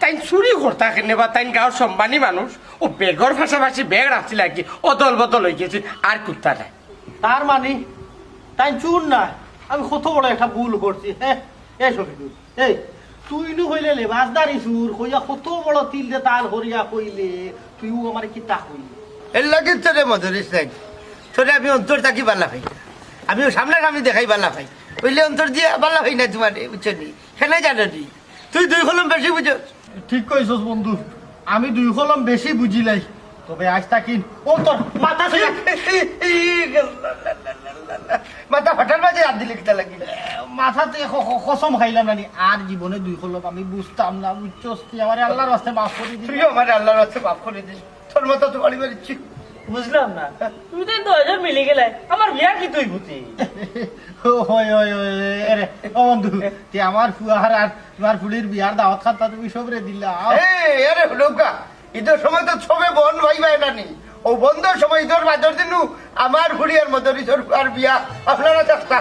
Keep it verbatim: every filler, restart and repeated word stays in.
তাইন চুরি করতা কেনে বা? তাইন গাঁওর সম্মানী মানুষ। ও বেগর পাশাপাশি বেগ রাখছিল আর কি, অদল বদল অইগেছে, আর কুত্তা নাই। তার মানে তাইন চুর না? আমি কত বড় একটা ভুল করছি। হ্যাঁ, এই শফিকুল, এই তুই নু কইলে লেবাসদারি চুর কইয়া কত বড় তিল দে তাল করিয়া কইলে, তুইও আমারে কিতা কইলে? এর লাগি তোরে মদরিস নাই। তোরে আমি অন্তর থাকি বালা পাই না। আমিও সামনাসামনি দেখাই বালা পাই। কইলে অন্তর দিয়া বালা পাই না তোমারে, বুঝছো নি? কেনে জানো নি? তুই দুই কলম বেশি বুঝস। ঠিক কইছস বন্ধু, আমি দুই কলম বেশি বুঝিলাই। তবে আজ তাকিন ও তোর মাথা ছিলা। মাথা ফাটার মাঝে হাত দিলে কিতা লাগি? মাথাতে ক-, ক-, কসম খাইলাম নানি, আর জীবনে দুই কলম আমি বুঝতাম না, বুঝছস? তুই আমারে আল্লাহর ওয়াস্তে মাফ করি দিস। তুইও আমারে আল্লাহর ওয়াস্তে মাফ করি দিস। তোর মাথা তো বাড়ি মারিচ্ছি। বুঝলাম না, তুমি তো এই দুইজন মিলি গেলে, আমার বিয়া কিতা অইবো তে? ও, হয়, হয়, হয়, হয়, এরে, ও বন্ধু, তে আমার ফুয়ার আর তোমার ফুড়ির বিয়ার দাওয়াত খাতা তুমি সবরে দিলা। এই, আরে, হুলুকা, ইদর সময় তো সবে বন ভাই ভাই নানি। ও বন্ধর সময় ইদর বাদর দিনু আমার ফুড়ি আর মদরিসর ফুয়ার বিয়া, আপনারা থাকতা।